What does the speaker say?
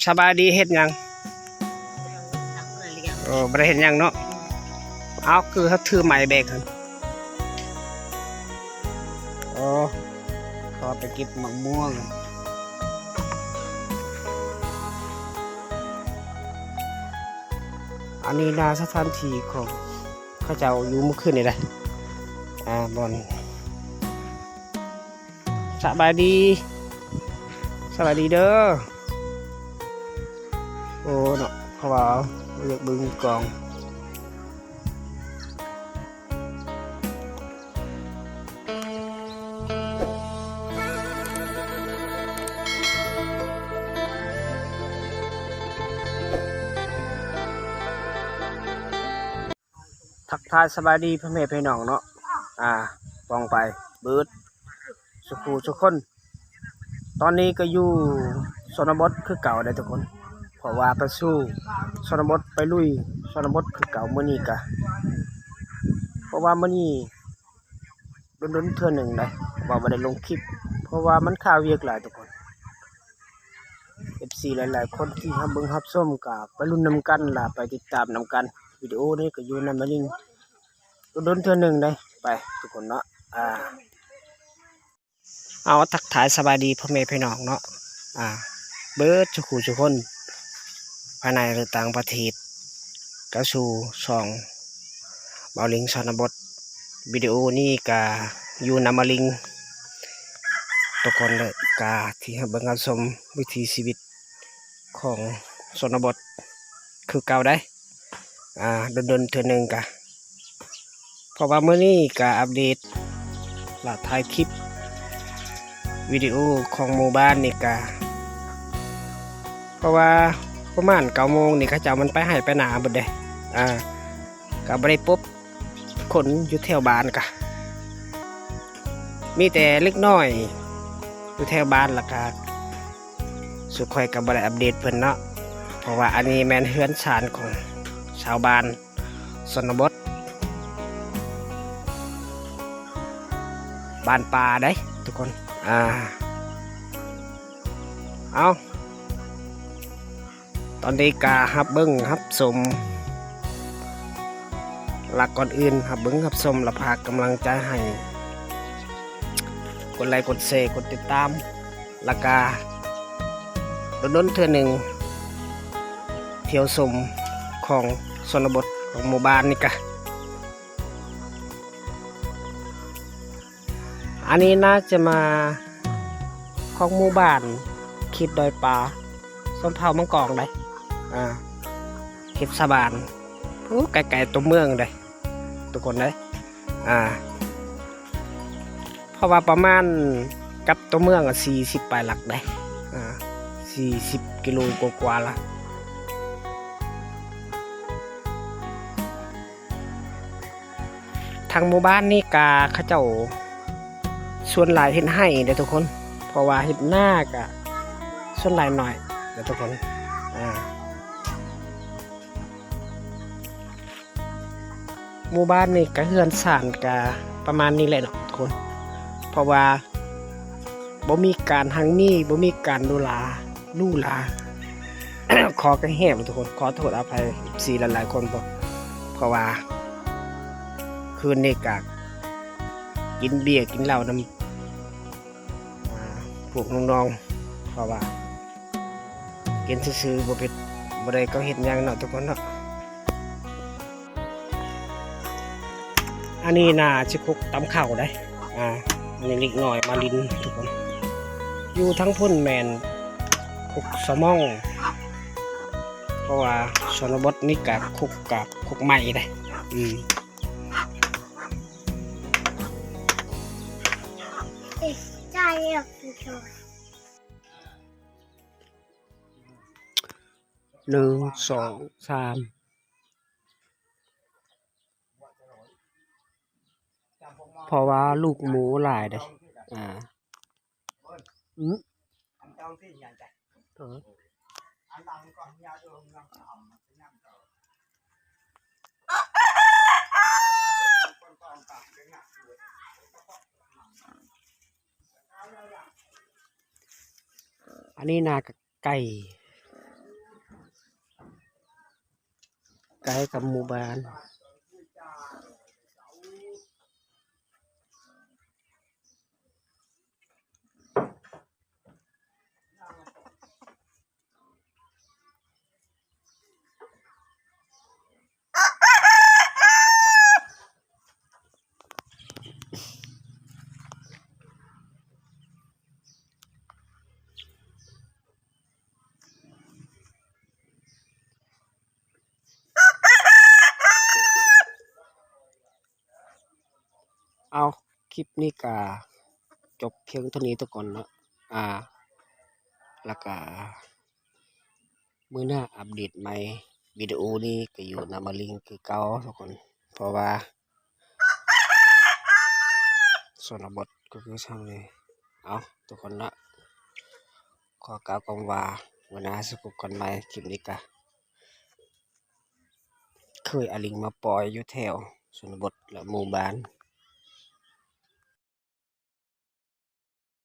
ສະບາຍດີ ເຮັດຫຍັງ? ໂອ້ ບໍ່ໄດ້ເຮັດຫຍັງເນາະ. ເອົາ ຄືເຮົາຖືໄມ້ແບກຫັ້ນ. ໂອ້ ຂໍໄປເກັບໝາກມ່ວງ. ອັນນີ້ໜ້າສະຖານທີ່ຂອງເຂົາເຈົ້າຢູ່ມື້ຄືນນີ້ແຫຼະ. ອ່າ ບ່ອນ ສະບາຍດີ ສະບາຍດີເດີ. ໂອ້ເນາະ ເພາະວ່າຢາກເບິ່ງກອງ. ທັກທາຍສະບາຍດີພໍ່ແມ່ພີ່ນ້ອງເນາະ ອ່າ ປ້ອງໄປເບິດ ສຸຂູສຸຄົນ. ຕອນນີ້ກໍຢູ່ຊົນນະບົດຄືເກົ່າເດ້ທຸກຄົນ ເພາະວ່າໄປສູ່ຊົນນະບົດ ໄປລຸຍຊົນນະບົດຄືເກົ່າ. ມື້ນີ້ກະ ເພາະວ່າມື້ນີ້ດົນໆເທື່ອໜຶ່ງເດ້ ເພາະວ່າບໍ່ໄດ້ລົງຄລິບ ເພາະວ່າມັນຄາວຽກຫຼາຍທຸກຄົນ. ເອັຟຊີຫຼາຍໆຄົນທີ່ຮັບເບິ່ງຮັບຊົມກໍໄປລຸ້ນນຳກັນ ລະໄປຕິດຕາມນຳກັນ. ວິດີໂອນີ້ກໍຢູ່ນຳມາລິງ ດົນໆເທື່ອໜຶ່ງເດ້ ໄປທຸກຄົນເນາະ. ອ່າ ເອົາ ທັກທາຍສະບາຍດີພໍ່ແມ່ພີ່ນ້ອງເນາະ ອ່າ ເບິດສຸຂູສຸຄົນ ພາຍໃນ ຫຼື ຕ່າງປະເທດ ເຂົ້າສູ່ຊ່ອງເບົາລິງຊົນນະບົດ. ວິດີໂອນີ້ກະຢູ່ນຳມາລິງທຸກຄົນເດີ ກະທີ່ຮັບເບິ່ງຮັບຊົມວິຖີຊີວິດຂອງຊົນນະບົດຄືເກົ່າໄດ໋. ອ່າ ດົນໆເທື່ອໜຶ່ງກະ ເພາະວ່າມື້ນີ້ກະອັບເດດ ລະຖ່າຍຄລິບວິດີໂອຂອງໝູ່ບ້ານນີ້ກະ ເພາະວ່າປະມານເກົ້າໂມງນີ້ ເຂົາເຈົ້າມັນໄປໄຮ່ໄປນາເບິດເດ້. ອ່າ ກະບໍ່ໄດ້ພົບຄົນຢູ່ແຖວບ້ານກະ ມີແຕ່ເລັກນ້ອຍຢູ່ແຖວບ້ານ ລະກະ ສຸຂ້ອຍກໍບໍ່ໄດ້ອັບເດດເພິ່ນເນາະ ເພາະວ່າອັນນີ້ແມ່ນເຮືອນຊານຂອງຊາວບ້ານຊົນນະບົດ ບ້ານປ່າເດ້ທຸກຄົນ. ອ່າ ເອົາ ຕອນນີ້ກະຮັບເບິ່ງຮັບຊົມ ລະກ່ອນອື່ນຮັບເບິ່ງຮັບຊົມ ລະພາກຳລັງໃຈໃຫ້ ກົດໄລກົດແຊ ກົດຕິດຕາມ ລະກະດົນໆເທື່ອໜຶ່ງ ທ່ຽວຊົມຂອງຊົນນະບົດຂອງໝູ່ບ້ານນີ້ກະ ອັນນີ້ໜ້າຈະມາຂອງໝູ່ບ້ານເຂດດອຍປາ ຊົນເຜົ່າມັງກອງເດ້ ອ່າ ເຂດຊາວບ້ານ ໂອ້ ໄກໆຕົວເມືອງເດ້ທຸກຄົນເດ້. ອ່າ ເພາະວ່າປະມານກັບຕົວເມືອງສີ່ສິບປາຍຫຼັກເດ້ ອ່າ ສີ່ສິບກິໂລກວ່າໆລະ. ທາງໝູ່ບ້ານນີ້ກະເຂົາເຈົ້າສ່ວນຫຼາຍເຮັດໄຮ່ເດ້ທຸກຄົນ ເພາະວ່າເຮັດນາກະສ່ວນຫຼາຍໜ້ອຍເດ້ທຸກຄົນ. ອ່າ ໝູ່ບ້ານນີ້ກະເຮືອນຊານກະປະມານນີ້ແຫຼະເນາະທຸກຄົນ ເພາະວ່າບໍ່ມີການຮັ່ງມີ ບໍ່ມີການຫຼູຫຼາ ຫຼູຫຼາ ຂໍກະແຮບທຸກຄົນ ຂໍໂທດອະໄພເອັຟຊີຫຼາຍໆຄົນ ເພາະ ເພາະວ່າຄືນນີ້ກະກິນເບຍກິນເຫຼົ້ານຳ ອ່າ ພວກນ້ອງໆ ເພາະວ່າກິນຊື່ໆ ບໍ່ເປັນ ບໍ່ໄດ້ກໍເຮັດຫຍັງເນາະທຸກຄົນເນາະ. ອັນນີ້ໜ້າຊິຄົກຕຳເຂົ້າໄດ໋ ອ່າ ອັນນີ້ເລັກນ້ອຍມາຫຼິ້ນທຸກຄົນ ຢູ່ທາງພຸ້ນແມ່ນຄົກສະໝອງ ເພາະວ່າຊົນນະບົດນີ້ກະຄົກ ກະຄົກໄມ້ໄດ໋ ອືມ. ໜຶ່ງ ສອງ ສາມ ເພາະວ່າລູກໝູຫຼາຍເດ້ ອ່າ ອື ເອີ ອັນນີ້ນາ ໄກ່ ໃກ້ກັບໝູ່ບ້ານ. ເອົາ ຄລິບນີ້ກະຈົບພຽງເທົ່ານີ້ທຸກຄົນເນາະ ອາ ແລ້ວກະມື້ໜ້າອັບເດດໃໝ່. ວິດີໂອນີ້ກະຢູ່ນຳມາລິງຄືເກົ່າທຸກຄົນ ເພາະວ່າຊົນນະບົດກະຄືຊ່ຳນີ້. ເອົາ ທຸກຄົນເນາະ ຂໍກ່າວຄຳວ່າມື້ໜ້າຊິພົບກັນໃໝ່. ຄລິບນີ້ກະ ເຄີຍເອົາລິງມາປ່ອຍຢູ່ແຖວຊົນນະບົດ ແລະ ໝູ່ບ້ານ